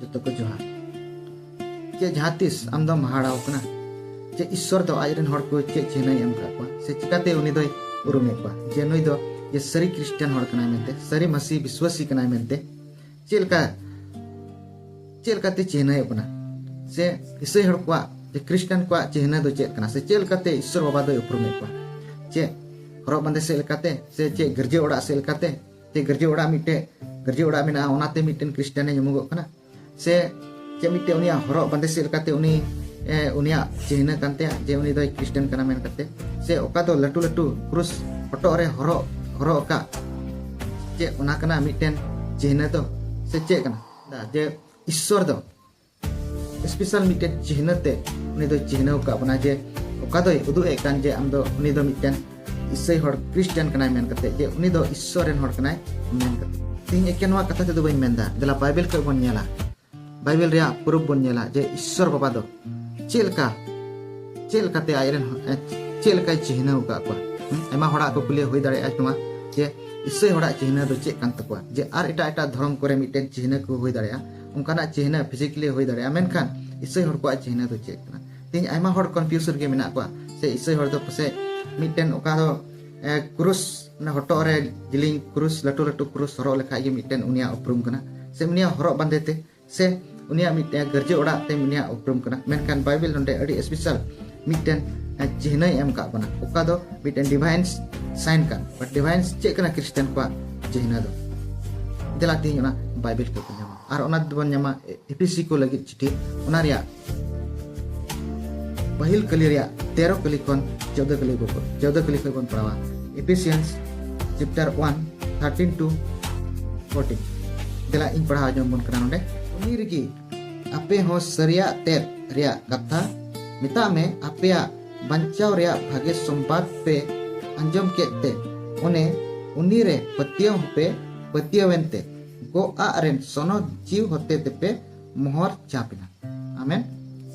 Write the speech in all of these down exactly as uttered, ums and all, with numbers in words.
ᱡᱚᱛᱚ ᱠᱚ ᱡᱚᱦᱟᱨ᱾ ᱪᱮᱫ ᱡᱟᱦᱟᱸ ᱛᱤᱥ ᱟᱢ ᱫᱚᱢ ᱦᱟᱦᱟᱲᱟᱣ ᱠᱟᱱᱟ ᱡᱮ ᱤᱥᱥᱚᱨ ᱫᱚ ᱟᱡ ᱨᱮᱱ ᱦᱚᱲ ᱠᱚ ᱪᱮᱫ ᱪᱤᱱᱦᱟᱹᱭ ᱮᱢ ᱠᱟᱜ ᱠᱚᱣᱟ, ᱥᱮ ᱪᱤᱠᱟᱛᱮ ᱩᱱᱤ ᱫᱚᱭ ᱩᱨᱩᱢᱮᱫ ᱠᱚᱣᱟ ᱡᱮ ᱱᱩᱭ ᱫᱚ ᱡᱮ ᱥᱟᱹᱨᱤ ᱠᱷᱨᱤᱥᱴᱟᱱ ᱦᱚᱲ ᱠᱟᱱᱟᱭ ᱢᱮᱱᱛᱮ, ᱥᱟᱹᱨᱤ ᱢᱟᱹᱥᱤ ᱵᱤᱥᱣᱟᱥᱤ ᱠᱟᱱᱟᱭ ᱢᱮᱱᱛᱮ? ᱪᱮᱫ ᱞᱮᱠᱟ, ᱪᱮᱫ ᱞᱮᱠᱟᱛᱮ ᱪᱤᱱᱦᱟᱹᱭᱚᱜ ᱠᱟᱱᱟ? ᱥᱮ ᱤᱥᱟᱹᱭ ᱦᱚᱲ ᱠᱚᱣᱟᱜ, ᱡᱮ ᱠᱷᱨᱤᱥᱴᱟᱱ ᱠᱚᱣᱟᱜ ᱪᱤᱱᱦᱟᱹ ᱫᱚ ᱪᱮᱫ ᱠᱟᱱᱟ? ᱥᱮ ᱪᱮᱫ ᱞᱮᱠᱟᱛᱮ ᱤᱥᱥᱚᱨ ᱵᱟᱵᱟ ᱫᱚᱭ ᱩᱯᱨᱩᱢᱮᱫ ᱠᱚᱣᱟ? ᱪᱮᱫ ᱦᱚᱨᱚᱜ ᱵᱟᱸᱫᱮ ᱥᱮᱫ ᱞᱮᱠᱟᱛᱮ, ᱥᱮ ᱪᱮᱫ ᱜᱤᱨᱡᱟᱹ ᱚᱲᱟᱜ ᱥᱮᱫ ᱞᱮᱠᱟᱛᱮ? ᱪᱮᱫ ᱜᱤᱨᱡᱟᱹ ᱚᱲᱟᱜ ᱢᱤᱫᱴᱮᱡ, ᱜᱤᱨᱡᱟᱹ ᱚᱲᱟᱜ ᱢᱮᱱᱟᱜᱼᱟ, ᱚᱱᱟᱛᱮ ᱢᱤᱫᱴᱮᱱ ᱠᱷᱨᱤᱥᱴᱟᱱᱮ ᱧᱩᱢᱚᱜᱚᱜ ᱠᱟᱱᱟ? ᱥᱮ ᱪᱮᱫ ᱢᱤᱫᱴᱮᱡ ᱩᱱᱤᱭᱟᱜ ᱦᱚᱨᱚᱜ ᱵᱟᱸᱫᱮ ᱥᱮᱫ ᱞᱮᱠᱟᱛᱮ ᱩᱱᱤ, ᱮ, ᱩᱱᱤᱭᱟᱜ ᱪᱤᱱᱦᱟᱹ ᱠᱟᱱ ᱛᱟᱭᱟ ᱡᱮ ᱩᱱᱤ ᱫᱚᱭ ᱠᱷᱨᱤᱥᱴᱟᱱ ᱠᱟᱱᱟ ᱢᱮᱱ ᱠᱟᱛᱮ? ᱥᱮ ᱚᱠᱟ ᱫᱚ ᱞᱟᱹᱴᱩ ᱞᱟᱹᱴᱩ ᱠᱨᱩᱥ ᱦᱚᱴᱚᱜ ᱨᱮ ᱦᱚᱨᱚᱜ, ᱦᱚᱨᱚᱜ ᱟᱠᱟᱫ, ᱪᱮᱫ ᱚᱱᱟ ᱠᱟᱱᱟ ᱢᱤᱫᱴᱮᱱ ᱪᱤᱱᱦᱟᱹ ᱫᱚ? ᱥᱮ ᱪᱮᱫ ᱠᱟᱱᱟ? ᱡᱮ ᱤᱥᱥᱚᱨ ᱫᱚ ᱥᱯᱮᱥᱟᱞ ᱢᱤᱫᱴᱮᱱ ᱪᱤᱱᱦᱟᱹ ᱛᱮ ᱩᱱᱤ ᱫᱚᱭ ᱪᱤᱱᱦᱟᱹᱣ ᱟᱠᱟᱫ ᱵᱚᱱᱟ ᱡᱮ ᱚᱠᱟ ᱫᱚᱭ ᱩᱫᱩᱜ ᱮᱫ ᱠᱟᱱ ᱡᱮ ᱟᱢ ᱫᱚ, ᱩᱱᱤ ᱫᱚ ᱢᱤᱫᱴᱮᱱ ᱤᱥᱟᱹᱭ ᱦᱚᱲ ᱠᱷᱨᱤᱥᱴᱟᱱ ᱠᱟᱱᱟᱭ ᱢᱮᱱ ᱠᱟᱛᱮ, ᱡᱮ ᱩᱱᱤ ᱫᱚ ᱤᱥᱥᱚᱨ ᱨᱮᱱ ᱦᱚᱲ ᱠᱟᱱᱟᱭ ᱢᱮᱱ ᱠᱟᱛᱮ᱾ ᱛᱮᱦᱮᱧ ᱮᱠᱮᱱ ᱱᱚᱣᱟ ᱠᱟᱛᱷᱟ ᱛᱮᱫᱚ ᱵᱟᱹᱧ ᱢᱮᱱᱫᱟ, ᱫᱮᱞᱟ ᱵᱟᱭᱵᱮᱞ ᱠᱷᱚᱡ ᱵᱚᱱ ᱧᱮᱞᱟ, ᱵᱟᱭᱵᱮᱞ ᱨᱮᱭᱟᱜ ᱯᱨᱩᱯ ᱵᱚᱱ ᱧᱮᱞᱟ ᱡᱮ ᱤᱥᱥᱚᱨ ᱵᱟᱵᱟ ᱫᱚ ᱪᱮᱫ ᱞᱮᱠᱟ, ᱪᱮᱫ ᱞᱮᱠᱟᱛᱮ ᱟᱡ ᱨᱮᱱ ᱦᱚ-, ᱮ, ᱪᱮᱫ ᱞᱮᱠᱟᱭ ᱪᱤᱱᱦᱟᱹᱣ ᱟᱠᱟᱫ ᱠᱚᱣᱟ᱾ ᱦᱩᱸ? ᱟᱭᱢᱟ ᱦᱚᱲᱟᱜ ᱠᱩᱠᱞᱤ ᱦᱩᱭ ᱫᱟᱲᱮᱭᱟᱜᱼᱟ ᱱᱚᱣᱟ ᱡᱮ ᱤᱥᱟᱹᱭ ᱦᱚᱲᱟᱜ ᱪᱤᱱᱦᱟᱹ ᱫᱚ ᱪᱮᱫ ᱠᱟᱱ ᱛᱟᱠᱚᱣᱟ, ᱡᱮ ᱟᱨ ᱮᱴᱟᱜ ᱮᱴᱟᱜ ᱫᱷᱚᱨᱚᱢ ᱠᱚᱨᱮ ᱢᱤᱫᱴᱮᱱ ᱪᱤᱱᱦᱟᱹ ᱠᱚ ᱦᱩᱭ ᱫᱟᱲᱮᱭᱟᱜᱼᱟ, ᱚᱱᱠᱟᱱᱟᱜ ᱪᱤᱱᱦᱟᱹ ᱯᱷᱤᱡᱤᱠᱟᱞᱤ ᱦᱩᱭ ᱫᱟᱲᱮᱭᱟᱜᱼᱟ, ᱢᱮᱱᱠᱷᱟᱱ ᱤᱥᱟᱹᱭ ᱦᱚᱲ ᱠᱚᱣᱟᱜ ᱪᱤᱱᱦᱟᱹ ᱫᱚ ᱪᱮᱫ ᱠᱟᱱᱟ? ᱛᱮᱦᱮᱧ ᱟᱭᱢᱟ ᱦᱚᱲ ᱠᱚᱱᱯᱷᱤᱭᱩᱥ ᱨᱮᱜᱮ ᱢᱮᱱᱟᱜ ᱠᱚᱣᱟ᱾ ᱥᱮ ᱤᱥᱟᱹᱭ ᱦᱚᱲ ᱫᱚ ᱯᱟᱥᱮᱡ ᱢᱤᱫᱴᱮᱱ ᱚᱠᱟ ᱫᱚ, ᱮ, ᱠᱨᱩᱥ, ᱢᱟᱱᱮ ᱦᱚᱴᱚᱜ ᱨᱮ ᱡᱤᱞᱤᱧ ᱠᱨᱩᱥ, ᱞᱟᱹᱴᱩ ᱞᱟᱹᱴᱩ ᱠᱨᱩᱥ ᱦᱚᱨᱚᱜ ᱞᱮᱠᱷᱟᱡ ᱜᱮ ᱢᱤᱫᱴᱮᱱ ᱩᱱᱤᱭᱟᱜ ᱩᱯᱨᱩᱢ ᱠᱟᱱᱟ, ᱥᱮ ᱩᱱᱤᱭᱟᱜ ᱦᱚᱨᱚᱜ ᱵᱟᱸᱫᱮ ᱛᱮ, ᱥᱮ ᱩᱱᱤᱭᱟᱜ ᱢᱤᱫᱴᱮᱱ ᱜᱤᱨᱡᱟᱹ ᱚᱲᱟᱜ ᱛᱮ ᱩᱱᱤᱭᱟᱜ ᱩᱯᱨᱩᱢ ᱠᱟᱱᱟ᱾ ᱢᱮᱱᱠᱷᱟᱱ ᱵᱟᱭᱵᱮᱞ ᱱᱚᱰᱮ ᱟᱹᱰᱤ ᱥᱯᱮᱥᱟᱞ ᱢᱤᱫᱴᱮᱱ, ᱮ, ᱪᱤᱱᱦᱟᱹᱭ ᱮᱢ ᱠᱟᱜ ᱵᱚᱱᱟ, ᱚᱠᱟ ᱫᱚ ᱢᱤᱫᱴᱮᱱ ᱰᱤᱵᱷᱟᱭᱤᱱ ᱥᱟᱭᱤᱱ ᱠᱟᱱ᱾ ᱵᱟᱴ ᱰᱤᱵᱷᱟᱭᱤᱱ ᱪᱮᱫ ᱠᱟᱱᱟ? ᱠᱷᱨᱤᱥᱴᱟᱱ ᱠᱚᱣᱟᱜ ᱪᱤᱱᱦᱟᱹ ᱫᱚ᱾ ᱫᱮᱞᱟ ᱛᱮᱦᱮᱧ ᱚᱱᱟ ᱵᱟᱭᱵᱮᱞ ᱠᱷᱚᱡ ᱵᱚᱱ ᱧᱟᱢᱟ, ᱟᱨ ᱚᱱᱟ ᱫᱚᱵᱚᱱ ᱧᱟᱢᱟ ᱮ-, ᱮᱯᱷᱤᱥᱤ ᱠᱚ ᱞᱟᱹᱜᱤᱫ ᱪᱤᱴᱷᱤ, ᱚᱱᱟ ᱨᱮᱭᱟᱜ ᱯᱟᱹᱦᱤᱞ ᱠᱟᱹᱞᱤ ᱨᱮᱭᱟᱜ ᱛᱮᱨᱚ ᱠᱟᱹᱞᱤ ᱠᱷᱚᱱ ᱪᱳᱫᱽᱫᱚ ᱠᱟᱹᱞᱤ ᱵᱚ-, ᱪᱳᱫᱽᱫᱚ ᱠᱟᱹᱞᱤ ᱠᱷᱚᱱ ᱵᱚᱱ ᱯᱟᱲᱦᱟᱣᱟ᱾ Ephesians chapter one, thirteen to fourteen᱾ ᱫᱮᱞᱟ, ᱤᱧ ᱯᱟᱲᱦᱟᱣ ᱟᱸᱡᱚᱢ ᱵᱚᱱ ᱠᱟᱱᱟ ᱱᱚᱰᱮ᱾ ᱩᱱᱤ ᱨᱮᱜᱮ ᱟᱯᱮ ᱦᱚᱸ ᱥᱟᱹᱨᱤᱭᱟᱜ ᱛᱮᱫ ᱨᱮᱭᱟᱜ ᱠᱟᱛᱷᱟ ᱢᱮᱛᱟᱜ ᱢᱮ, ᱟᱯᱮᱭᱟᱜ ᱵᱟᱧᱪᱟᱣ ᱨᱮᱭᱟᱜ ᱵᱷᱟᱜᱮ ᱥᱚᱢᱵᱟᱫ ᱯᱮ ᱟᱸᱡᱚᱢ ᱠᱮᱫ ᱛᱮ, ᱚᱱᱮ ᱩᱱᱤ ᱨᱮ ᱯᱟᱹᱛᱭᱟᱹᱣ ᱦᱚᱸᱯᱮ ᱯᱟᱹᱛᱭᱟᱹᱣᱮᱱ ᱛᱮ, ᱜᱚᱜ ᱟᱜ ᱨᱮᱱ ᱥᱚᱱᱚᱛ ᱡᱤᱣ ᱦᱚᱛᱮ ᱛᱮᱯᱮ ᱢᱚᱦᱚᱨ ᱪᱟᱯ ᱮᱱᱟ᱾ ᱟᱢᱮᱱ᱾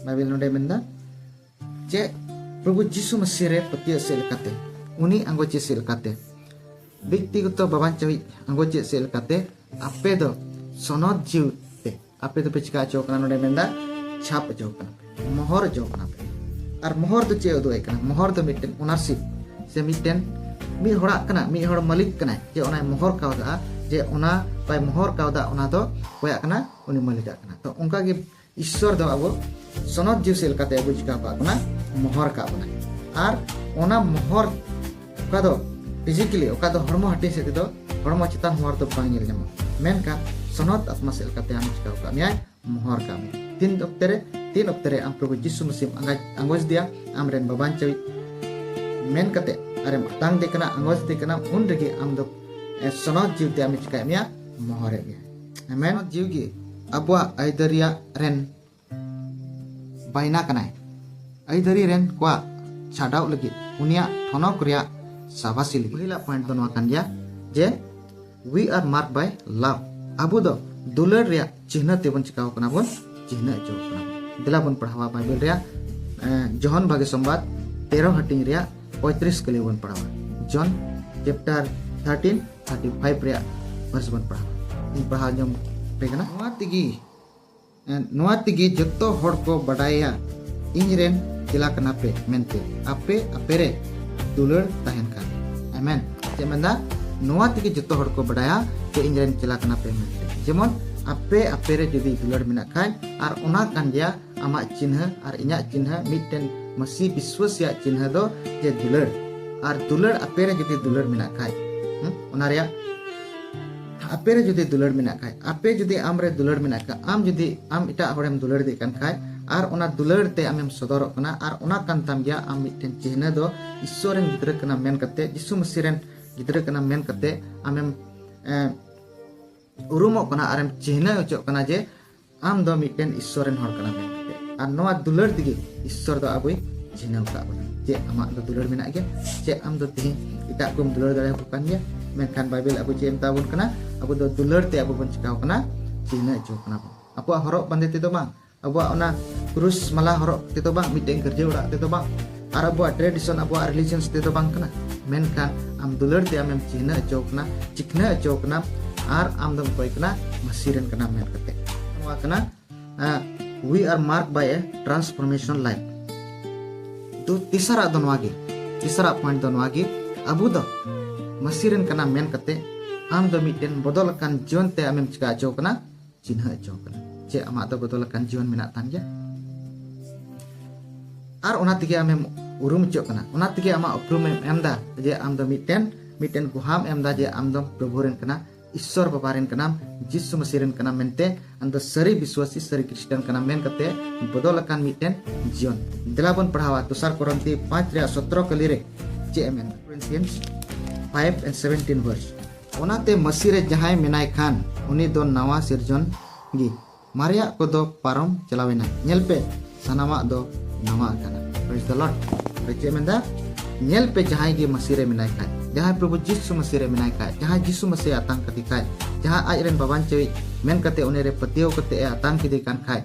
ᱵᱟᱭᱵᱮᱞ ᱱᱚᱰᱮ ᱢᱮᱱᱫᱟ ᱡᱮ ᱯᱨᱚᱵᱷᱩ ᱡᱤᱥᱩ ᱢᱟᱹᱥᱤ ᱨᱮ ᱯᱟᱹᱛᱭᱟᱹᱣ ᱥᱮᱫ ᱞᱮᱠᱟᱛᱮ, ᱩᱱᱤ ᱟᱸᱜᱚᱪ ᱥᱮᱫ ᱞᱮᱠᱟᱛᱮ, ᱵᱮᱠᱛᱤᱜᱚᱛᱚ ᱵᱟᱵᱟᱧᱪᱟᱣᱤᱡ ᱟᱸᱜᱚᱪ ᱥᱮᱫ ᱞᱮᱠᱟᱛᱮ, ᱟᱯᱮ ᱫᱚ ᱥᱚᱱᱚᱛ ᱡᱤᱣ ᱛᱮ, ᱟᱯᱮ ᱫᱚᱯᱮ ᱪᱤᱠᱟ ᱦᱚᱪᱚ ᱠᱟᱱᱟ? ᱱᱚᱰᱮ ᱢᱮᱱᱫᱟ ᱪᱷᱟᱯ ᱦᱚᱪᱚ ᱠᱟᱱᱟ ᱯᱮ, ᱢᱚᱦᱚᱨ ᱦᱚᱪᱚ ᱠᱟᱱᱟ ᱯᱮ᱾ ᱟᱨ ᱢᱚᱦᱚᱨ ᱫᱚ ᱪᱮᱫ ᱩᱫᱩᱜ ᱟᱭ ᱠᱟᱱᱟ? ᱢᱚᱦᱚᱨ ᱫᱚ ᱢᱤᱫᱴᱮᱱ ownership ᱥᱮ ᱢᱤᱫᱴᱮᱱ ᱢᱤᱫ ᱦᱚᱲᱟᱜ ᱠᱟᱱᱟ, ᱢᱤᱫ ᱦᱚᱲ ᱢᱟᱹᱞᱤᱠ ᱠᱟᱱᱟᱭ, ᱡᱮ ᱚᱱᱟᱭ ᱢᱚᱦᱚᱨ ᱠᱟᱣᱫᱟ, ᱡᱮ ᱚᱱᱟ ᱵᱟᱭ ᱢᱚᱦᱚᱨ ᱠᱟᱣᱫᱟ, ᱚᱱᱟ ᱫᱚ ᱚᱠᱚᱭᱟᱜ ᱠᱟᱱᱟ? ᱩᱱᱤ ᱢᱟᱹᱞᱤᱠᱟᱜ ᱠᱟᱱᱟ᱾ ᱛᱚ ᱚᱱᱠᱟ ᱜᱮ ᱤᱥᱥᱚᱨ ᱫᱚ ᱟᱵᱚ ᱥᱚᱱᱚᱛ ᱡᱤᱣᱤ ᱥᱮᱫ ᱞᱮᱠᱟᱛᱮ ᱟᱵᱚ ᱪᱤᱠᱟ ᱟᱠᱟᱫ ᱵᱚᱱᱟ? ᱢᱚᱦᱚᱨ ᱟᱠᱟᱫ ᱵᱚᱱᱟ᱾ ᱟᱨ ᱚᱱᱟ ᱢᱚᱦᱚᱨ ᱚᱠᱟ ᱫᱚ physically, ᱚᱠᱟ ᱫᱚ ᱦᱚᱲᱢᱚ ᱦᱟᱹᱴᱤᱧ ᱥᱮᱫ ᱛᱮᱫᱚ, ᱦᱚᱲᱢᱚ ᱪᱮᱛᱟᱱ ᱢᱚᱦᱚᱨ ᱫᱚ ᱵᱟᱝ ᱧᱮᱞ ᱧᱟᱢᱚᱜᱼᱟ, ᱢᱮᱱᱠᱷᱟᱱ ᱥᱚᱱᱚᱛ ᱟᱛᱢᱟ ᱥᱮᱫ ᱞᱮᱠᱟᱛᱮ ᱟᱢ ᱪᱤᱠᱟ ᱟᱠᱟᱫ ᱢᱮᱭᱟᱭ? ᱢᱚᱦᱚᱨ ᱟᱠᱟᱫ ᱢᱮᱭᱟ᱾ ᱛᱤᱱ ᱚᱠᱛᱮ ᱨᱮ? ᱛᱤᱱ ᱚᱠᱛᱮ ᱨᱮ ᱟᱢ ᱯᱨᱚᱵᱷᱩ ᱡᱤᱥᱩ ᱢᱟᱹᱥᱤᱦ ᱟᱸᱜᱚᱪ ᱫᱮᱭᱟ, ᱟᱢᱨᱮᱱ ᱵᱟᱵᱟᱧᱪᱟᱣᱤᱡ ᱢᱮᱱ ᱠᱟᱛᱮ ᱟᱨᱮᱢ ᱟᱛᱟᱝ ᱫᱮ ᱠᱟᱱᱟ, ᱟᱸᱜᱚᱪ ᱫᱮ ᱠᱟᱱᱟ, ᱩᱱ ᱨᱮᱜᱮ ᱟᱢ ᱫᱚ, ᱮ, ᱥᱚᱱᱚᱛ ᱡᱤᱣᱤ ᱛᱮ ᱟᱢᱮ ᱪᱤᱠᱟᱭᱮᱫ ᱢᱮᱭᱟ? ᱢᱚᱦᱚᱨᱮᱫ ᱢᱮᱭᱟ᱾ ᱟᱢᱮᱱ᱾ ᱥᱚᱱᱚᱛ ᱡᱤᱣᱤ ᱜᱮ ᱟᱵᱚᱣᱟᱜ ᱟᱹᱭᱫᱟᱹᱨᱤᱭᱟᱜ ᱨᱮᱱ ᱵᱟᱭᱱᱟ ᱠᱟᱱᱟᱭ᱾ ᱟᱹᱭᱫᱟᱹᱨᱤ ᱨᱮᱱ ᱠᱚᱣᱟᱜ ᱪᱷᱟᱰᱟᱣ ᱞᱟᱹᱜᱤᱫ, ᱩᱱᱤᱭᱟᱜ ᱴᱷᱚᱱᱚᱠ ᱨᱮᱭᱟᱜ ᱥᱟᱵᱟᱥᱤ ᱞᱟᱹᱜᱤᱫ᱾ ᱯᱟᱹᱦᱤᱞᱟᱜ point ᱫᱚ ᱱᱚᱣᱟ ᱠᱟᱱ ᱜᱮᱭᱟ ᱡᱮ we are marked by love. ᱟᱵᱚ ᱫᱚ ᱫᱩᱞᱟᱹᱲ ᱨᱮᱭᱟᱜ ᱪᱤᱱᱦᱟᱹ ᱛᱮᱵᱚᱱ ᱪᱤᱠᱟᱣ ᱠᱟᱱᱟ ᱵᱚᱱ, ᱪᱤᱱᱦᱟᱹ ᱦᱚᱪᱚ ᱠᱟᱱᱟ ᱵᱚᱱ᱾ ᱫᱮᱞᱟ ᱵᱚᱱ ᱯᱟᱲᱦᱟᱣᱟ ᱵᱟᱭᱵᱮᱞ ᱨᱮᱭᱟᱜ, ᱮ, ᱡᱚᱦᱚᱱ ᱵᱷᱟᱜᱮ ᱥᱚᱢᱵᱟᱫ ᱛᱮᱨᱚ ᱦᱟᱹᱴᱤᱧ ᱨᱮᱭᱟᱜ ᱯᱚᱸᱭᱛᱨᱤᱥ ᱠᱟᱹᱞᱤ ᱵᱚᱱ ᱯᱟᱲᱦᱟᱣᱟ᱾ John chapter thirteen thirty five ᱨᱮᱭᱟᱜ verse ᱵᱚᱱ ᱯᱟᱲᱦᱟᱣᱟ᱾ ᱤᱧ ᱯᱟᱲᱦᱟᱣ ᱧᱚᱜ ᱯᱮ ᱠᱟᱱᱟ᱾ ᱱᱚᱣᱟ ᱛᱮᱜᱮ ᱱᱚᱣᱟ ᱛᱮᱜᱮ ᱡᱚᱛᱚ ᱦᱚᱲ ᱠᱚ ᱵᱟᱰᱟᱭᱟ, ᱤᱧ ᱨᱮᱱ ᱪᱮᱞᱟ ᱠᱟᱱᱟ ᱯᱮ ᱢᱮᱱᱛᱮ, ᱟᱯᱮ ᱟᱯᱮ ᱨᱮ ᱫᱩᱞᱟᱹᱲ ᱛᱟᱦᱮᱱ ᱠᱷᱟᱱ᱾ ᱟᱢᱮᱱ᱾ ᱪᱮᱫ ᱢᱮᱱᱫᱟ? ᱱᱚᱣᱟ ᱛᱮᱜᱮ ᱡᱚᱛᱚ ᱦᱚᱲ ᱠᱚ ᱵᱟᱰᱟᱭᱟ ᱡᱮ ᱤᱧ ᱨᱮᱱ ᱪᱮᱞᱟ ᱠᱟᱱᱟ ᱯᱮ ᱢᱮᱱᱛᱮ᱾ ᱡᱮᱢᱚᱱ ᱟᱯᱮ ᱟᱯᱮ ᱨᱮ ᱡᱩᱫᱤ ᱫᱩᱞᱟᱹᱲ ᱢᱮᱱᱟᱜ ᱠᱷᱟᱡ, ᱟᱨ ᱚᱱᱟ ᱠᱟᱱ ᱜᱮᱭᱟ ᱟᱢᱟᱜ ᱪᱤᱱᱦᱟᱹ ᱟᱨ ᱤᱧᱟᱹᱜ ᱪᱤᱱᱦᱟᱹ, ᱢᱤᱫᱴᱮᱱ ᱢᱟᱹᱥᱤ ᱵᱤᱥᱣᱟᱹᱥᱤᱭᱟᱜ ᱪᱤᱱᱦᱟᱹ ᱫᱚ ᱡᱮ ᱫᱩᱞᱟᱹᱲ᱾ ᱟᱨ ᱫᱩᱞᱟᱹᱲ ᱟᱯᱮ ᱨᱮ ᱡᱩᱫᱤ ᱫᱩᱞᱟᱹᱲ ᱢᱮᱱᱟᱜ ᱠᱷᱟᱡ, ᱦᱩᱸ, ᱚᱱᱟ ᱨᱮᱭᱟᱜ ᱟᱯᱮ ᱨᱮ ᱡᱩᱫᱤ ᱫᱩᱞᱟᱹᱲ ᱢᱮᱱᱟᱜ ᱠᱷᱟᱡ, ᱟᱯᱮ ᱡᱩᱫᱤ ᱟᱢ ᱨᱮ ᱫᱩᱞᱟᱹᱲ ᱢᱮᱱᱟᱜ ᱠᱷᱟᱡ, ᱟᱢ ᱡᱩᱫᱤ ᱟᱢ ᱮᱴᱟᱜ ᱦᱚᱲᱮᱢ ᱫᱩᱞᱟᱹᱲ ᱤᱫᱤᱜ ᱠᱟᱱ ᱠᱷᱟᱡ, ᱟᱨ ᱚᱱᱟ ᱫᱩᱞᱟᱹᱲ ᱛᱮ ᱟᱢᱮᱢ ᱥᱚᱫᱚᱨᱚᱜ ᱠᱟᱱᱟ, ᱟᱨ ᱚᱱᱟ ᱠᱟᱱ ᱛᱟᱢ ᱜᱮᱭᱟ ᱟᱢ ᱢᱤᱫᱴᱮᱱ ᱪᱤᱱᱦᱟᱹ ᱫᱚ, ᱤᱥᱥᱚᱨ ᱨᱮᱱ ᱜᱤᱫᱽᱨᱟᱹ ᱠᱟᱱᱟᱢ ᱢᱮᱱ ᱠᱟᱛᱮ, ᱡᱤᱥᱩ ᱢᱟᱹᱥᱤ ᱨᱮᱱ ᱜᱤᱫᱽᱨᱟᱹ ᱠᱟᱱᱟᱢ ᱢᱮᱱ ᱠᱟᱛᱮ ᱟᱢᱮᱢ, ᱮ, ᱩᱨᱩᱢᱚᱜ ᱠᱟᱱᱟ ᱟᱨᱮᱢ ᱪᱤᱱᱦᱟᱹ ᱦᱚᱪᱚᱜ ᱠᱟᱱᱟ ᱡᱮ ᱟᱢ ᱫᱚ ᱢᱤᱫᱴᱮᱱ ᱤᱥᱥᱚᱨ ᱨᱮᱱ ᱦᱚᱲ ᱠᱟᱱᱟᱢ ᱢᱮᱱ ᱠᱟᱛᱮ᱾ ᱟᱨ ᱱᱚᱣᱟ ᱫᱩᱞᱟᱹᱲ ᱛᱮᱜᱮ ᱤᱥᱥᱚᱨ ᱫᱚ ᱟᱵᱚᱭ ᱪᱤᱱᱦᱟᱹᱣ ᱟᱠᱟᱫ ᱵᱚᱱᱟ᱾ ᱪᱮᱫ ᱟᱢᱟᱜ ᱫᱚ ᱫᱩᱞᱟᱹᱲ ᱢᱮᱱᱟᱜ ᱜᱮᱭᱟ? ᱪᱮᱫ ᱟᱢ ᱫᱚ ᱛᱮᱦᱮᱧ ᱮᱴᱟᱜ ᱠᱚᱢ ᱫᱩᱞᱟᱹᱲ ᱫᱟᱲᱮᱭᱟᱠᱚ ᱠᱟᱱ ᱜᱮᱭᱟ? ᱢᱮᱱᱠᱷᱟᱱ ᱵᱟᱭᱵᱮᱞ ᱟᱵᱚ ᱪᱮᱫ ᱮ ᱢᱮᱛᱟ ᱵᱚᱱ ᱠᱟᱱᱟ? ᱟᱵᱚ ᱫᱚ ᱫᱩᱞᱟᱹᱲ ᱛᱮ ᱟᱵᱚ ᱵᱚᱱ ᱪᱤᱠᱟᱣ ᱠᱟᱱᱟ, ᱪᱤᱱᱦᱟᱹ ᱦᱚᱪᱚ ᱠᱟᱱᱟ ᱵᱚᱱ᱾ ᱟᱵᱚᱣᱟᱜ ᱦᱚᱨᱚᱜ ᱵᱟᱸᱫᱮ ᱛᱮᱫᱚ ᱵᱟᱝ, ᱟᱵᱚᱣᱟᱜ ᱚᱱᱟ ᱠᱨᱩᱥ ᱢᱟᱞᱟ ᱦᱚᱨᱚᱜ ᱛᱮᱫᱚ ᱵᱟᱝ, ᱢᱤᱫᱴᱮᱱ ᱜᱤᱨᱡᱟᱹ ᱚᱲᱟᱜ ᱛᱮᱫᱚ ᱵᱟᱝ, ᱟᱨ ᱟᱵᱚᱣᱟᱜ tradition, ᱟᱵᱚᱣᱟᱜ religions ᱛᱮᱫᱚ ᱵᱟᱝ ᱠᱟᱱᱟ᱾ ᱢᱮᱱᱠᱷᱟᱱ ᱟᱢ ᱫᱩᱞᱟᱹᱲ ᱛᱮ ᱟᱢᱮᱢ ᱪᱤᱱᱦᱟᱹ ᱦᱚᱪᱚ ᱠᱟᱱᱟ, ᱪᱤᱠᱷᱱᱟᱹ ᱦᱚᱪᱚ ᱠᱟᱱᱟᱢ, ᱟᱨ ᱟᱢ ᱫᱚᱢ ᱚᱠᱚᱭ ᱠᱟᱱᱟ? ᱢᱟᱹᱥᱤ ᱨᱮᱱ ᱠᱟᱱᱟᱢ ᱢᱮᱱ ᱠᱟᱛᱮ᱾ ᱠᱟᱱᱟ, ᱟᱸ, we are marked by a transformation life. ᱛᱚ ᱛᱮᱥᱟᱨᱟᱜ ᱫᱚ ᱱᱚᱣᱟ ᱜᱮ, ᱛᱮᱥᱟᱨᱟᱜ ᱯᱚᱭᱮᱱᱴ ᱫᱚ ᱱᱚᱣᱟ ᱜᱮ, ᱟᱵᱚ ᱫᱚ ᱢᱟᱹᱥᱤ ᱨᱮᱱ ᱠᱟᱱᱟᱢ ᱢᱮᱱ ᱠᱟᱛᱮ ᱟᱢ ᱫᱚ ᱢᱤᱫᱴᱮᱱ ᱵᱚᱫᱚᱞ ᱟᱠᱟᱱ ᱡᱤᱭᱚᱱ ᱛᱮ ᱟᱢᱮᱢ ᱪᱤᱠᱟ ᱦᱚᱪᱚ ᱠᱟᱱᱟ, ᱪᱤᱱᱦᱟᱹ ᱦᱚᱪᱚ ᱠᱟᱱᱟ, ᱡᱮ ᱟᱢᱟᱜ ᱫᱚ ᱵᱚᱫᱚᱞ ᱟᱠᱟᱱ ᱡᱤᱭᱚᱱ ᱢᱮᱱᱟᱜ ᱛᱟᱢ ᱜᱮᱭᱟ᱾ ᱟᱨ ᱚᱱᱟ ᱛᱮᱜᱮ ᱟᱢᱮᱢ ᱩᱨᱩᱢ ᱦᱚᱪᱚᱜ ᱠᱟᱱᱟ, ᱚᱱᱟ ᱛᱮᱜᱮ ᱟᱢᱟᱜ ᱩᱯᱨᱩᱢ ᱮᱢ ᱮᱢ ᱮᱫᱟ, ᱡᱮ ᱟᱢ ᱫᱚ ᱢᱤᱫᱴᱮᱱ, ᱢᱤᱫᱴᱮᱱ ᱜᱩᱦᱟᱢ ᱮᱢ ᱮᱫᱟ, ᱡᱮ ᱟᱢ ᱫᱚ ᱯᱨᱚᱵᱷᱩ ᱨᱮᱱ ᱠᱟᱱᱟᱢ, ᱤᱥᱥᱚᱨ ᱵᱟᱵᱟ ᱨᱮᱱ ᱠᱟᱱᱟᱢ, ᱡᱤᱥᱩ ᱢᱟᱹᱥᱤ ᱨᱮᱱ ᱠᱟᱱᱟᱢ ᱢᱮᱱᱛᱮ ᱟᱢ ᱫᱚ ᱥᱟᱹᱨᱤ ᱵᱤᱥᱣᱟᱥᱤ, ᱥᱟᱹᱨᱤ ᱠᱷᱨᱤᱥᱴᱟᱱ ᱠᱟᱱᱟᱢ ᱢᱮᱱ ᱠᱟᱛᱮ ᱵᱚᱫᱚᱞ ᱟᱠᱟᱱ ᱢᱤᱫᱴᱮᱱ ᱡᱤᱭᱚᱱ᱾ ᱫᱮᱞᱟ ᱵᱚᱱ ᱯᱟᱲᱦᱟᱣᱟ ᱫᱚᱥᱟᱨ ᱠᱚᱨᱤᱱᱛᱷᱤ ᱯᱟᱸᱪ ᱨᱮᱭᱟᱜ ᱥᱚᱛᱨᱚ ᱠᱟᱹᱞᱤ ᱨᱮ ᱪᱮᱫ ᱮ ᱢᱮᱱ, Corinthians five and seventeen verse. ᱚᱱᱟᱛᱮ ᱢᱟᱹᱥᱤ ᱨᱮ ᱡᱟᱦᱟᱸᱭ ᱢᱮᱱᱟᱭ ᱠᱷᱟᱱ ᱩᱱᱤ ᱫᱚ ᱱᱟᱣᱟ ᱥᱤᱨᱡᱚᱱ ᱜᱮ, ᱢᱟᱨᱮᱭᱟᱜ ᱠᱚᱫᱚ ᱯᱟᱨᱚᱢ ᱪᱟᱞᱟᱣᱮᱱᱟ, ᱧᱮᱞ ᱯᱮ ᱥᱟᱱᱟᱢᱟᱜ ᱫᱚ ᱱᱟᱣᱟ ᱟᱠᱟᱱᱟ᱾ Praise the Lord. ᱚᱸᱰᱮ ᱪᱮᱫ ᱢᱮᱱᱫᱟ? ᱧᱮᱞ ᱯᱮ ᱡᱟᱦᱟᱸᱭ ᱜᱮ ᱢᱟᱹᱥᱤ ᱨᱮ ᱢᱮᱱᱟᱭ ᱠᱷᱟᱡ, ᱡᱟᱦᱟᱸᱭ ᱯᱨᱚᱵᱷᱩ ᱡᱤᱥᱩ ᱢᱟᱹᱥᱤ ᱨᱮ ᱢᱮᱱᱟᱭ ᱠᱷᱟᱡ, ᱡᱟᱦᱟᱸᱭ ᱡᱤᱥᱩ ᱢᱟᱹᱥᱤ ᱟᱛᱟᱝ ᱠᱟᱫᱮ ᱠᱷᱟᱡ, ᱡᱟᱦᱟᱸ ᱟᱡ ᱨᱮᱱ ᱵᱟᱵᱟᱧ ᱪᱟᱹᱣᱤᱡ ᱢᱮᱱ ᱠᱟᱛᱮ ᱩᱱᱤ ᱨᱮ ᱯᱟᱹᱛᱭᱟᱹᱣ ᱠᱟᱛᱮ ᱮ ᱟᱛᱟᱝ ᱠᱮᱫᱮ ᱠᱟᱱ ᱠᱷᱟᱡ,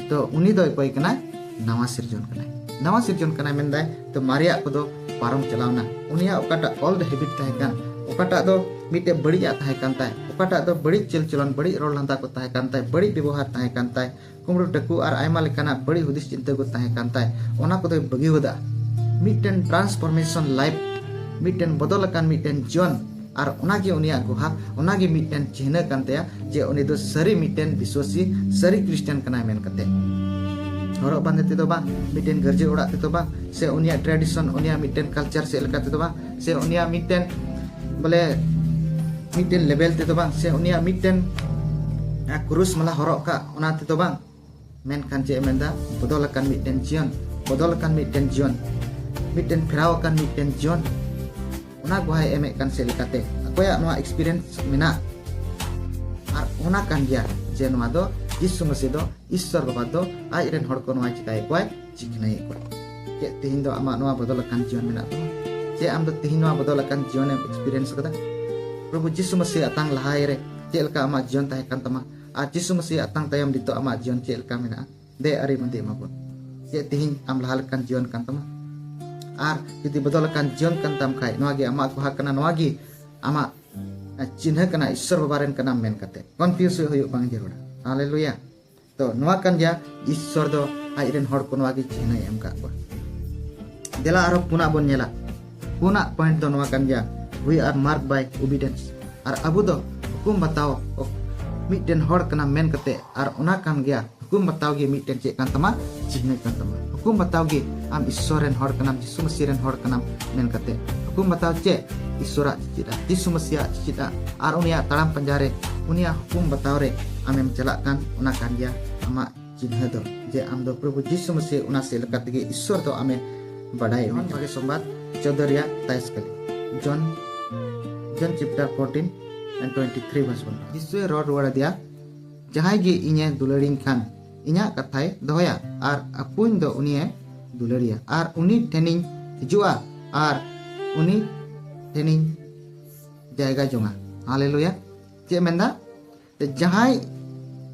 ᱛᱚ ᱩᱱᱤ ᱫᱚ ᱚᱠᱚᱭ ᱠᱟᱱᱟᱭ? ᱱᱟᱣᱟ ᱥᱤᱨᱡᱚᱱ ᱠᱟᱱᱟᱭ᱾ ᱱᱟᱣᱟ ᱥᱤᱨᱡᱚᱱ ᱠᱟᱱᱟᱭ ᱢᱮᱱᱫᱟᱭ, ᱛᱚ ᱢᱟᱨᱮᱭᱟᱜ ᱠᱚᱫᱚ ᱯᱟᱨᱚᱢ ᱪᱟᱞᱟᱣᱱᱟ᱾ ᱩᱱᱤᱭᱟᱜ ᱚᱠᱟᱴᱟᱜ old habit ᱛᱟᱦᱮᱸ ᱠᱟᱱ, ᱚᱠᱟᱴᱟᱜ ᱫᱚ ᱢᱤᱫᱴᱮᱡ ᱵᱟᱹᱲᱤᱡᱟᱜ ᱛᱟᱦᱮᱸ ᱠᱟᱱ ᱛᱟᱭ, ᱚᱠᱟᱴᱟᱜ ᱫᱚ ᱵᱟᱹᱲᱤᱡ ᱪᱟᱹᱞ ᱪᱚᱞᱚᱱ, ᱵᱟᱹᱲᱤᱡ ᱨᱚᱲ ᱞᱟᱸᱫᱟ ᱠᱚ ᱛᱟᱦᱮᱸ ᱠᱟᱱ ᱛᱟᱭ, ᱵᱟᱹᱲᱤᱡ ᱵᱮᱵᱚᱦᱟᱨ ᱛᱟᱦᱮᱸ ᱠᱟᱱ ᱛᱟᱭ, ᱠᱩᱢᱵᱽᱲᱩ ᱰᱟᱹᱠᱩ ᱟᱨ ᱟᱭᱢᱟ ᱞᱮᱠᱟᱱᱟᱜ ᱵᱟᱹᱲᱤᱡ ᱦᱩᱫᱤᱥ ᱪᱤᱱᱛᱟᱹ ᱠᱚ ᱛᱟᱦᱮᱸ ᱠᱟᱱ ᱛᱟᱭ, ᱚᱱᱟ ᱠᱚᱫᱚᱭ ᱵᱟᱹᱜᱤ ᱠᱟᱫᱟ᱾ ᱢᱤᱫᱴᱮᱱ transformation life, ᱢᱤᱫᱴᱮᱱ ᱵᱚᱫᱚᱞ ᱟᱠᱟᱱ ᱢᱤᱫᱴᱮᱱ ᱡᱤᱭᱚᱱ, ᱟᱨ ᱚᱱᱟᱜᱮ ᱩᱱᱤᱭᱟᱜ ᱜᱩᱦᱟᱠ, ᱚᱱᱟᱜᱮ ᱢᱤᱫᱴᱮᱱ ᱪᱤᱱᱦᱟᱹ ᱠᱟᱱ ᱛᱟᱭᱟ ᱡᱮ ᱩᱱᱤ ᱫᱚ ᱥᱟᱹᱨᱤ ᱢᱤᱫᱴᱮᱱ ᱵᱤᱥᱣᱟᱥᱤ, ᱥᱟᱹᱨᱤ ᱠᱷᱨᱤᱥᱴᱟᱱ ᱠᱟᱱᱟᱭ ᱢᱮᱱ ᱠᱟᱛᱮ᱾ ᱦᱚᱨᱚᱜ ᱵᱟᱸᱫᱮ ᱛᱮᱫᱚ ᱵᱟᱝ, ᱢᱤᱫᱴᱮᱱ ᱜᱤᱨᱡᱟᱹ ᱚᱲᱟᱜ ᱛᱮᱫᱚ ᱵᱟᱝ, ᱥᱮ ᱩᱱᱤᱭᱟᱜ tradition, ᱩᱱᱤᱭᱟᱜ ᱢᱤᱫᱴᱮᱱ culture ᱥᱮᱫ ᱞᱮᱠᱟ ᱛᱮᱫᱚ ᱵᱟᱝ, ᱥᱮ ᱩᱱᱤᱭᱟᱜ ᱢᱤᱫᱴᱮᱱ ᱵᱚᱞᱮ ᱢᱤᱫᱴᱮᱱ level ᱛᱮᱫᱚ ᱵᱟᱝ, ᱥᱮ ᱩᱱᱤᱭᱟᱜ ᱢᱤᱫᱴᱮᱱ, ᱟ, ᱠᱨᱩᱥ ᱢᱟᱞᱟ ᱦᱚᱨᱚᱜ ᱠᱟᱜ ᱚᱱᱟ ᱛᱮᱫᱚ ᱵᱟᱝ, ᱢᱮᱱᱠᱷᱟᱱ ᱪᱮᱫ ᱮ ᱢᱮᱱᱫᱟ? ᱵᱚᱫᱚᱞ ᱟᱠᱟᱱ ᱢᱤᱫᱴᱮᱱ ᱡᱤᱭᱚᱱ, ᱵᱚᱫᱚᱞ ᱟᱠᱟᱱ ᱢᱤᱫᱴᱮᱱ ᱡᱤᱭᱚᱱ, ᱢᱤᱫᱴᱮᱱ ᱯᱷᱮᱨᱟᱣ ᱟᱠᱟᱱ ᱢᱤᱫᱴᱮᱱ ᱡᱤᱭᱚᱱ, ᱚᱱᱟ ᱜᱚᱦᱟᱭ ᱮᱢᱮᱫ ᱠᱟᱱ ᱪᱮᱫ ᱞᱮᱠᱟᱛᱮ? ᱚᱠᱚᱭᱟᱜ ᱱᱚᱣᱟ experience ᱢᱮᱱᱟᱜ, ᱟᱨ ᱚᱱᱟ ᱠᱟᱱ ᱜᱮᱭᱟ ᱡᱮ ᱱᱚᱣᱟ ᱫᱚ ᱡᱤᱥᱩ ᱢᱟᱹᱥᱤ ᱫᱚ, ᱤᱥᱥᱚᱨ ᱵᱟᱵᱟ ᱫᱚ ᱟᱡ ᱨᱮᱱ ᱦᱚᱲ ᱠᱚ ᱱᱚᱣᱟ ᱪᱤᱠᱟᱹᱭᱮᱫ ᱠᱚᱣᱟᱭ? ᱪᱤᱠᱷᱱᱟᱹᱭᱮᱫ ᱠᱚᱣᱟ᱾ ᱪᱮᱫ ᱛᱮᱦᱮᱧ ᱫᱚ ᱟᱢᱟᱜ ᱱᱚᱣᱟ ᱵᱚᱫᱚᱞ ᱟᱠᱟᱱ ᱡᱤᱭᱚᱱ ᱢᱮᱱᱟᱜ ᱛᱟᱢᱟ? ᱪᱮᱫ ᱟᱢ ᱫᱚ ᱛᱮᱦᱮᱧ ᱱᱚᱣᱟ ᱵᱚᱫᱚᱞ ᱟᱠᱟᱱ ᱡᱤᱭᱚᱱᱮᱢ experience ᱠᱟᱫᱟ? ᱯᱨᱚᱵᱷᱩ ᱡᱤᱥᱩ ᱢᱟᱹᱥᱤ ᱟᱛᱟᱝ ᱞᱟᱦᱟᱭ ᱨᱮ ᱪᱮᱫ ᱞᱮᱠᱟ ᱟᱢᱟᱜ ᱡᱤᱭᱚᱱ ᱛᱟᱦᱮᱸ ᱠᱟᱱ ᱛᱟᱢᱟ, ᱟᱨ ᱡᱤᱥᱩ ᱢᱟᱹᱥᱤ ᱟᱛᱟᱝ ᱛᱟᱭᱚᱢ ᱱᱤᱛᱚᱜ ᱟᱢᱟᱜ ᱡᱤᱭᱚᱱ ᱪᱮᱫ ᱞᱮᱠᱟ ᱢᱮᱱᱟᱜᱼᱟ? ᱫᱮ ᱟᱹᱨᱤ ᱵᱟᱸᱫᱮ ᱮᱢᱟᱵᱚᱱ᱾ ᱪᱮᱫ ᱛᱮᱦᱮᱧ ᱟᱢ ᱞᱟᱦᱟ ᱞᱮᱠᱟᱱ ᱡᱤᱭᱚᱱ ᱠᱟᱱ ᱛᱟᱢᱟ? ᱟᱨ ᱡᱩᱫᱤ ᱵᱚᱫᱚᱞ ᱟᱠᱟᱱ ᱡᱤᱭᱚᱱ ᱠᱟᱱ ᱛᱟᱢ ᱠᱷᱟᱡ, ᱱᱚᱣᱟ ᱜᱮ ᱟᱢᱟᱜ ᱜᱚᱦᱟᱠ ᱠᱟᱱᱟ, ᱱᱚᱣᱟ ᱜᱮ ᱟᱢᱟᱜ ᱪᱤᱱᱦᱟᱹ ᱠᱟᱱᱟ, ᱤᱥᱥᱚᱨ ᱵᱟᱵᱟ ᱨᱮᱱ ᱠᱟᱱᱟᱢ ᱢᱮᱱ ᱠᱟᱛᱮ᱾ Confuse ᱦᱩᱭᱩᱜ ᱵᱟᱝ ᱡᱟᱹᱨᱩᱲᱟ᱾ ᱦᱟᱞᱮᱞᱩᱭᱟ᱾ ᱱᱚᱣᱟ ᱠᱟᱱ ᱜᱮᱭᱟ, ᱤᱥᱥᱚᱨ ᱫᱚ ᱟᱡ ᱨᱮᱱ ᱦᱚᱲ ᱠᱚ ᱱᱚᱣᱟ ᱜᱮ ᱪᱤᱱᱦᱟᱹᱭ ᱮᱢ ᱠᱟᱜ ᱠᱚᱣᱟ᱾ ᱫᱮᱞᱟ ᱟᱨᱦᱚᱸ ᱯᱩᱱᱟᱜ ᱵᱚᱱ ᱧᱮᱞᱟ᱾ ᱯᱩᱱᱟᱜ ᱯᱚᱭᱮᱱᱴ ᱫᱚ ᱱᱚᱣᱟ ᱠᱟᱱ ᱜᱮᱭᱟ, "We are marked by obedience", ᱟᱨ ᱟᱵᱚ ᱫᱚ ᱦᱩᱠᱩᱢ ᱵᱟᱛᱟᱣ ᱢᱤᱫᱴᱮᱱ ᱦᱚᱲ ᱠᱟᱱᱟ ᱢᱮᱱ ᱠᱟᱛᱮ, ᱟᱨ ᱚᱱᱟ ᱠᱟᱱ ᱜᱮᱭᱟ ᱦᱩᱠᱩᱢ ᱵᱟᱛᱟᱣ ᱜᱮ ᱢᱤᱫᱴᱮᱱ ᱪᱮᱫ ᱠᱟᱱ ᱛᱟᱢᱟ, ᱪᱤᱱᱦᱟᱹ ᱠᱟᱱ ᱛᱟᱢᱟ᱾ ᱦᱩᱠᱩᱢ ᱵᱟᱛᱟᱣ ᱜᱮ ᱟᱢ ᱤᱥᱥᱚᱨ ᱨᱮᱱ ᱦᱚᱲ ᱠᱟᱱᱟᱢ, ᱡᱤᱥᱩ ᱢᱟᱹᱥᱤ ᱨᱮᱱ ᱦᱚᱲ ᱠᱟᱱᱟᱢ ᱢᱮᱱ ᱠᱟᱛᱮ᱾ ᱦᱩᱠᱩᱢ ᱵᱟᱛᱟᱣ ᱪᱮᱫ? ᱤᱥᱥᱚᱨᱟᱜ ᱪᱮᱪᱮᱫᱟ, ᱡᱤᱥᱩ ᱢᱟᱹᱥᱤᱭᱟᱜ ᱪᱮᱪᱮᱫᱟ, ᱟᱨ ᱩᱱᱤᱭᱟᱜ ᱛᱟᱲᱟᱢ ᱯᱟᱸᱡᱟ ᱨᱮ, ᱩᱱᱤᱭᱟᱜ ᱦᱩᱠᱩᱢ ᱵᱟᱛᱟᱣ ᱨᱮ ᱟᱢᱮᱢ ᱪᱟᱞᱟᱜ ᱠᱟᱱ, ᱚᱱᱟ ᱠᱟᱱ ᱜᱮᱭᱟ ᱟᱢᱟᱜ ᱪᱤᱱᱦᱟᱹ ᱫᱚ, ᱡᱮ ᱟᱢ ᱫᱚ ᱯᱨᱚᱵᱷᱩ ᱡᱤᱥᱩ ᱢᱟᱹᱥᱤ ᱚᱱᱟ ᱥᱮᱫ ᱞᱮᱠᱟ ᱛᱮᱜᱮ ᱤᱥᱥᱚᱨ ᱫᱚ ᱟᱢᱮ ᱵᱟᱰᱟᱭ ᱢᱮᱭᱟ᱾ ᱵᱷᱟᱜᱮ ᱥᱚᱢᱵᱟᱫ ᱪᱳᱫᱫᱳ ᱨᱮᱭᱟᱜ ᱛᱟᱭᱤᱥ ᱠᱟᱞᱤ, ᱡᱚᱱ, ᱡᱚᱱ chapter fourteen and twenty three verse one᱾ ᱡᱤᱥᱩᱭ ᱨᱚᱲ ᱨᱩᱣᱟᱹᱲ ᱟᱫᱮᱭᱟ, "ᱡᱟᱦᱟᱸᱭ ᱜᱮ ᱤᱧᱮ ᱫᱩᱞᱟᱹᱲᱤᱧ ᱠᱷᱟᱱ, ᱤᱧᱟᱜ ᱠᱟᱛᱷᱟᱭ ᱫᱚᱦᱚᱭᱟ, ᱟᱨ ᱟᱹᱯᱩᱧ ᱫᱚ ᱩᱱᱤᱭᱮ ᱫᱩᱞᱟᱹᱲᱤᱭᱟ, ᱟᱨ ᱩᱱᱤ ᱴᱷᱮᱱᱤᱧ ᱦᱤᱡᱩᱜᱼᱟ, ᱟᱨ ᱩᱱᱤ ᱴᱷᱮᱱᱤᱧ ᱡᱟᱭᱜᱟ ᱡᱚᱝᱟ᱾" ᱦᱟᱞᱮᱞᱩᱭᱟ᱾ ᱪᱮᱫ ᱢᱮᱱᱫᱟ? ᱛᱮ ᱡᱟᱦᱟᱸᱭ,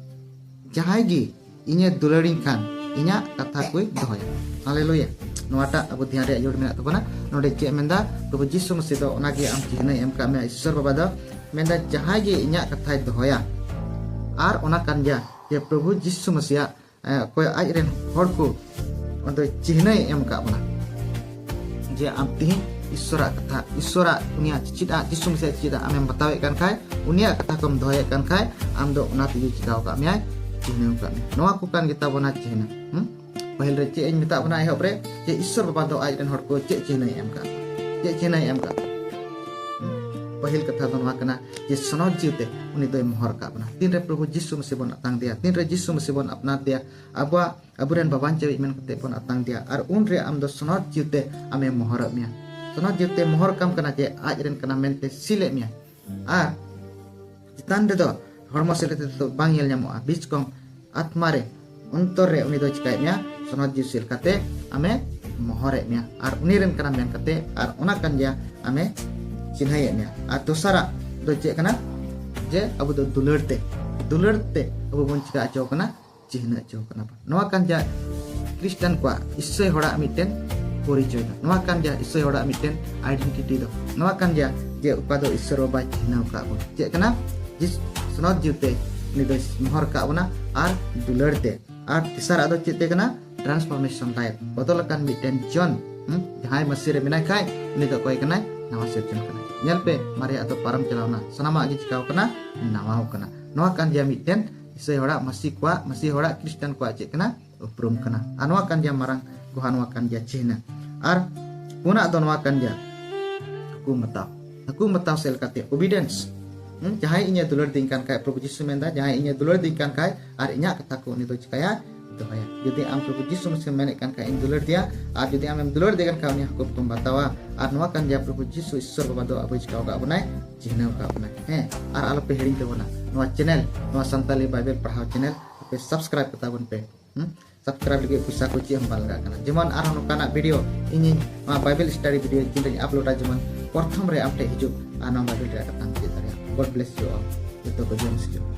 ᱡᱟᱦᱟᱸᱭ ᱜᱮ ᱤᱧᱮ ᱫᱩᱞᱟᱹᱲᱤᱧ ᱠᱷᱟᱱ, ᱤᱧᱟᱜ ᱠᱟᱛᱷᱟ ᱠᱚᱭ ᱫᱚᱦᱚᱭᱟ᱾ ᱦᱟᱞᱮᱞᱩᱭᱟ᱾ ᱱᱚᱣᱟᱴᱟᱜ ᱟᱵᱚ ᱫᱷᱮᱭᱟᱱ ᱨᱮᱭᱟᱜ ᱡᱟᱹᱨᱩᱲ ᱢᱮᱱᱟᱜ ᱛᱟᱵᱚᱱᱟ᱾ ᱱᱚᱰᱮ ᱪᱮᱫ ᱢᱮᱱᱫᱟ? ᱯᱨᱚᱵᱷᱩ ᱡᱤᱥᱩ ᱢᱟᱹᱥᱤ ᱫᱚ ᱚᱱᱟᱜᱮ ᱟᱢ ᱪᱤᱱᱦᱟᱹᱭ ᱮᱢ ᱠᱟᱜ ᱢᱮᱭᱟ᱾ ᱤᱥᱥᱚᱨ ᱵᱟᱵᱟ ᱫᱚ ᱢᱮᱱᱫᱟ, "ᱡᱟᱦᱟᱸᱭ ᱜᱮ ᱤᱧᱟᱜ ᱠᱟᱛᱷᱟᱭ ᱫᱚᱦᱚᱭᱟ", ᱟᱨ ᱚᱱᱟ ᱠᱟᱱ ᱜᱮᱭᱟ ᱡᱮ ᱯᱨᱚᱵᱷᱩ ᱡᱤᱥᱩ ᱢᱟᱹᱥᱤᱭᱟᱜ, ᱮ, ᱚᱠᱚᱭ ᱟᱡ ᱨᱮᱱ ᱦᱚᱲ ᱠᱚ ᱚᱸᱰᱮ ᱪᱤᱱᱦᱟᱹᱭ ᱮᱢ ᱠᱟᱜ ᱵᱚᱱᱟ, ᱡᱮ ᱟᱢ ᱛᱤᱦᱤᱧ ᱤᱥᱥᱚᱨᱟᱜ ᱠᱟᱛᱷᱟ, ᱤᱥᱥᱚᱨᱟᱜ, ᱩᱱᱤᱭᱟᱜ ᱪᱮᱪᱮᱫᱟᱜ, ᱡᱤᱥᱩ ᱢᱟᱹᱥᱤᱭᱟᱜ ᱪᱮᱪᱮᱫᱟᱜ ᱟᱢᱮᱢ ᱵᱟᱛᱟᱣᱮᱫ ᱠᱟᱱ ᱠᱷᱟᱡ, ᱩᱱᱤᱭᱟᱜ ᱠᱟᱛᱷᱟ ᱠᱚᱢ ᱫᱚᱦᱚᱭᱮᱫ ᱠᱟᱱ ᱠᱷᱟᱡ, ᱟᱢ ᱫᱚ ᱚᱱᱟ ᱛᱮᱜᱮ ᱪᱤᱠᱟᱹᱣ ᱠᱟᱜ ᱢᱮᱭᱟᱭ, ᱪᱤᱱᱦᱟᱹᱣ ᱠᱟᱜ ᱢᱮᱭᱟ᱾ ᱱᱚᱣᱟ ᱠᱚ ᱠᱟᱱ ᱜᱮᱛᱟ ᱵᱚᱱᱟ ᱪᱤᱱᱦᱟᱹ᱾ ᱦᱩᱸ? ᱯᱟᱹᱦᱤᱞ ᱨᱮ ᱪᱮᱫ ᱤᱧ ᱢᱮᱛᱟᱜ ᱵᱚᱱᱟ ᱮᱦᱚᱵ ᱨᱮ, ᱡᱮ ᱤᱥᱥᱚᱨ ᱵᱟᱵᱟ ᱫᱚ ᱟᱡ ᱨᱮᱱ ᱦᱚᱲ ᱠᱚ ᱪᱮᱫ ᱪᱤᱱᱦᱟᱹᱭ ᱮᱢ ᱠᱟᱜ ᱠᱚᱣᱟ? ᱪᱮᱫ ᱪᱤᱱᱦᱟᱹᱭ ᱮᱢ ᱠᱟᱜ ᱠᱚᱣᱟ? ᱦᱩᱸ? ᱯᱟᱹᱦᱤᱞ ᱠᱟᱛᱷᱟ ᱫᱚ ᱱᱚᱣᱟ ᱠᱟᱱᱟ ᱡᱮ ᱥᱚᱱᱚᱛ ᱡᱤᱣᱤ ᱛᱮ ᱩᱱᱤ ᱫᱚᱭ ᱢᱚᱦᱚᱨ ᱠᱟᱜ ᱵᱚᱱᱟ᱾ ᱛᱤᱱᱨᱮ ᱯᱨᱚᱵᱷᱩ ᱡᱤᱥᱩ ᱢᱟᱹᱥᱤ ᱵᱚᱱ ᱟᱛᱟᱝ ᱫᱮᱭᱟ, ᱛᱤᱱᱨᱮ ᱡᱤᱥᱩ ᱢᱟᱹᱥᱤ ᱵᱚᱱ ᱟᱯᱱᱟᱨ ᱫᱮᱭᱟ, ᱟᱵᱚᱣᱟᱜ, ᱟᱵᱚᱨᱮᱱ ᱵᱟᱵᱟᱧ ᱪᱟᱹᱣᱤᱡ ᱢᱮᱱ ᱠᱟᱛᱮ ᱵᱚᱱ ᱟᱛᱟᱝ ᱫᱮᱭᱟ, ᱟᱨ ᱩᱱᱨᱮ ᱟᱢ ᱫᱚ ᱥᱚᱱᱚᱛ ᱡᱤᱣᱤ ᱛᱮ ᱟᱢᱮ ᱢᱚᱦᱚᱨᱮᱫ ᱢᱮᱭᱟ᱾ ᱥᱚᱱᱚᱛ ᱡᱤᱣᱤ ᱛᱮ ᱢᱚᱦᱚᱨ ᱠᱟᱢ ᱠᱟᱱᱟ ᱡᱮ ᱟᱡ ᱨᱮᱱ ᱠᱟᱱᱟ ᱢᱮᱱᱛᱮ seal ᱮᱫ ᱢᱮᱭᱟ᱾ ᱟᱨ ᱪᱮᱛᱟᱱ ᱨᱮᱫᱚ ᱦᱚᱲᱢᱚ ᱥᱮᱫ ᱛᱮᱫᱚ ᱵᱟᱝ ᱧᱮᱞ ᱧᱟᱢᱚᱜᱼᱟ, ᱵᱤᱪ ᱠᱚᱢ ᱟᱛᱢᱟ ᱨᱮ, ᱚᱱᱛᱚᱨ ᱨᱮ ᱩᱱᱤ ᱫᱚ ᱪᱤᱠᱟᱹᱭᱮᱫ ᱢᱮᱭᱟ? ᱥᱚᱱᱚᱛ ᱡᱤᱣᱤ seal ᱠᱟᱛᱮ ᱟᱢᱮ ᱢᱚᱦᱚᱨᱮᱫ ᱢᱮᱭᱟ, ᱟᱨ ᱩᱱᱤ ᱨᱮᱱ ᱠᱟᱱᱟ ᱢᱮᱱ ᱠᱟᱛᱮ, ᱟᱨ ᱚᱱᱟ ᱠᱟᱱ ᱜᱮᱭᱟ ᱟᱢᱮ ᱪᱤᱱᱦᱟᱹᱭᱮᱫ ᱢᱮᱭᱟ᱾ ᱟᱨ ᱫᱚᱥᱟᱨᱟᱜ ᱫᱚ ᱪᱮᱫ ᱠᱟᱱᱟ? ᱡᱮ ᱟᱵᱚ ᱫᱚ ᱫᱩᱞᱟᱹᱲ ᱛᱮ, ᱫᱩᱞᱟᱹᱲ ᱛᱮ ᱟᱵᱚ ᱵᱚᱱ ᱪᱤᱠᱟ ᱦᱚᱪᱚ ᱠᱟᱱᱟ? ᱪᱤᱱᱦᱟᱹ ᱦᱚᱪᱚ ᱠᱟᱱᱟ ᱵᱚᱱ᱾ ᱱᱚᱣᱟ ᱠᱟᱱ ᱜᱮᱭᱟ ᱠᱷᱨᱤᱥᱴᱟᱱ ᱠᱚᱣᱟᱜ ᱤᱥᱥᱚᱭ ᱦᱚᱲᱟᱜ ᱢᱤᱫᱴᱮᱱ ᱯᱚᱨᱤᱪᱚᱭ ᱫᱚ᱾ ᱱᱚᱣᱟ ᱠᱟᱱ ᱜᱮᱭᱟ ᱤᱥᱥᱚᱭ ᱦᱚᱲᱟᱜ ᱢᱤᱫᱴᱮᱱ identity ᱫᱚ᱾ ᱱᱚᱣᱟ ᱠᱟᱱ ᱜᱮᱭᱟ ᱡᱮ ᱚᱠᱟ ᱫᱚ ᱤᱥᱥᱚᱨ ᱵᱟᱵᱟᱭ ᱪᱤᱱᱦᱟᱹᱣ ᱟᱠᱟᱫ ᱵᱚᱱ᱾ ᱪᱮᱫ ᱠᱟᱱᱟ? ᱡᱤᱥ-, ᱥᱚᱱᱚᱛ ᱡᱤᱣᱤ ᱛᱮ ᱩᱱᱤ ᱫᱚᱭ ᱢᱚᱦᱚᱨ ᱟᱠᱟᱫ ᱵᱚᱱᱟ ᱟᱨ ᱫᱩᱞᱟᱹᱲ ᱛᱮ᱾ ᱟᱨ ᱛᱮᱥᱟᱨᱟᱜ ᱫᱚ ᱪᱮᱫ ᱛᱮ ᱠᱟᱱᱟ? Transformation life, ᱵᱚᱫᱚᱞ ᱟᱠᱟᱱ ᱢᱤᱫᱴᱮᱱ ᱡᱤᱭᱚᱱ᱾ ᱦᱩᱸ? ᱡᱟᱦᱟᱸᱭ ᱢᱟᱹᱥᱤ ᱨᱮ ᱢᱮᱱᱟᱭ ᱠᱷᱟᱡ, ᱩᱱᱤ ᱫᱚ ᱚᱠᱚᱭ ᱠᱟᱱᱟᱭ? ᱱᱟᱣᱟ ᱥᱤᱨᱡᱚᱱ ᱠᱟᱱᱟᱭ᱾ ᱧᱮᱞ ᱯᱮ, ᱢᱟᱨᱮᱭᱟᱜ ᱫᱚ ᱯᱟᱨᱚᱢ ᱪᱟᱞᱟᱣ ᱱᱟ, ᱥᱟᱱᱟᱢᱟᱜ ᱜᱮ ᱪᱤᱠᱟᱣ ᱠᱟᱱᱟ? ᱱᱟᱣᱟᱣ ᱠᱟᱱᱟ᱾ ᱱᱚᱣᱟ ᱠᱟᱱ ᱜᱮᱭᱟ ᱢᱤᱫᱴᱮᱱ ᱤᱥᱟᱹᱭ ᱦᱚᱲᱟᱜ, ᱢᱟᱹᱥᱤ ᱠᱚᱣᱟᱜ, ᱢᱟᱹᱥᱤ ᱦᱚᱲᱟᱜ ᱠᱷᱨᱤᱥᱴᱟᱱ ᱠᱚᱣᱟᱜ ᱪᱮᱫ ᱠᱟᱱᱟ? ᱩᱯᱨᱩᱢ ᱠᱟᱱᱟ᱾ ᱟᱨ ᱱᱚᱣᱟ ᱠᱟᱱ ᱜᱮᱭᱟ ᱢᱟᱨᱟᱝ ᱜᱚᱦᱟ, ᱱᱚᱣᱟ ᱠᱟᱱ ᱜᱮᱭᱟ ᱪᱤᱦᱱᱟᱹ᱾ ᱟᱨ ᱯᱩᱱᱟᱜ ᱫᱚ ᱱᱚᱣᱟ ᱠᱟᱱ ᱜᱮᱭᱟ ᱦᱩᱠᱩᱢ ᱢᱟᱛᱟᱣ᱾ ᱦᱩᱠᱩᱢ ᱢᱟᱛᱟᱣ ᱥᱮᱫ ᱞᱮᱠᱟᱛᱮ obedience᱾ ᱦᱩᱸ, ᱡᱟᱦᱟᱸᱭ ᱤᱧᱮ ᱫᱩᱞᱟᱹᱲ ᱫᱤᱧ ᱠᱟᱱ ᱠᱷᱟᱡ, ᱯᱨᱚᱵᱷᱩ ᱡᱤᱥᱩ ᱢᱮᱱᱫᱟ, ᱡᱟᱦᱟᱸᱭ ᱤᱧᱮ ᱫᱩᱞᱟᱹᱲ ᱫᱤᱧ ᱠᱟᱱ ᱠᱷᱟᱡ ᱟᱨ ᱤᱧᱟᱜ ᱠᱟᱛᱷᱟ ᱠᱚ ᱩᱱᱤ ᱫᱚ ᱪᱤᱠᱟᱭᱟ? ᱫᱚᱦᱚᱭᱟ᱾ ᱡᱩᱫᱤ ᱟᱢ ᱯᱨᱚᱵᱷᱩ ᱡᱤᱥᱩ ᱢᱮᱥᱤᱢ ᱢᱮᱱᱮᱫ ᱠᱟᱱ ᱠᱷᱟᱡ, ᱤᱧ ᱫᱩᱞᱟᱹᱲ ᱫᱮᱭᱟ, ᱟᱨ ᱡᱩᱫᱤ ᱟᱢᱮᱢ ᱫᱩᱞᱟᱹᱲ ᱫᱮ ᱠᱟᱱ ᱠᱷᱟᱡ, ᱩᱱᱤ ᱦᱩᱠᱩᱢ ᱠᱚᱢ ᱵᱟᱛᱟᱣᱟ᱾ ᱟᱨ ᱱᱚᱣᱟ ᱠᱟᱱ ᱜᱮᱭᱟ ᱯᱨᱚᱵᱷᱩ ᱡᱤᱥᱩ ᱤᱥᱥᱚᱨ ᱵᱟᱵᱟ ᱫᱚ ᱟᱵᱚᱭ ᱪᱤᱠᱟᱣ ᱟᱠᱟᱫ ᱵᱚᱱᱟᱭ, ᱪᱤᱱᱦᱟᱹᱣ ᱟᱠᱟᱫ ᱵᱚᱱᱟᱭ᱾ ᱦᱮᱸ, ᱟᱨ ᱟᱞᱚᱯᱮ ᱦᱤᱲᱤᱧ ᱛᱟᱵᱚᱱᱟ, ᱱᱚᱣᱟ ᱪᱮᱱᱮᱞ, ᱱᱚᱣᱟ ᱥᱟᱱᱛᱟᱞᱤ ᱵᱟᱭᱵᱮᱞ ᱯᱟᱲᱦᱟᱣ ᱪᱮᱱᱮᱞ ᱟᱯᱮ subscribe ᱠᱟᱛᱟ ᱵᱚᱱ ᱯᱮ᱾ ᱦᱩᱸ? Subscribe ᱞᱟᱹᱜᱤᱫ ᱯᱚᱭᱥᱟ ᱠᱚ ᱪᱮᱫ ᱦᱚᱸ ᱵᱟᱝ ᱞᱟᱜᱟᱜ ᱠᱟᱱᱟ᱾ ᱡᱮᱢᱚᱱ ᱟᱨᱦᱚᱸ ᱱᱚᱝᱠᱟᱱᱟᱜ video ᱤᱧᱤᱧ, ᱱᱚᱣᱟ Bible study video ᱛᱤᱱ ᱨᱮᱧ uploadᱟ, ᱡᱮᱢᱚᱱ ᱯᱨᱚᱛᱷᱚᱢ ᱨᱮ ᱟᱢ ᱴᱷᱮᱱ ᱦᱤᱡᱩᱜ ᱟᱨ ᱱᱚᱣᱟ Bible ᱨᱮᱭᱟᱜ ᱠᱟᱛᱷᱟᱢ ᱪᱮᱫ ᱫᱟᱲᱮᱭᱟᱜᱼᱟ᱾ God bless you all᱾ ᱡᱚᱛᱚ ᱠᱚ ᱡᱚᱢ ᱥᱤᱡᱚᱜ᱾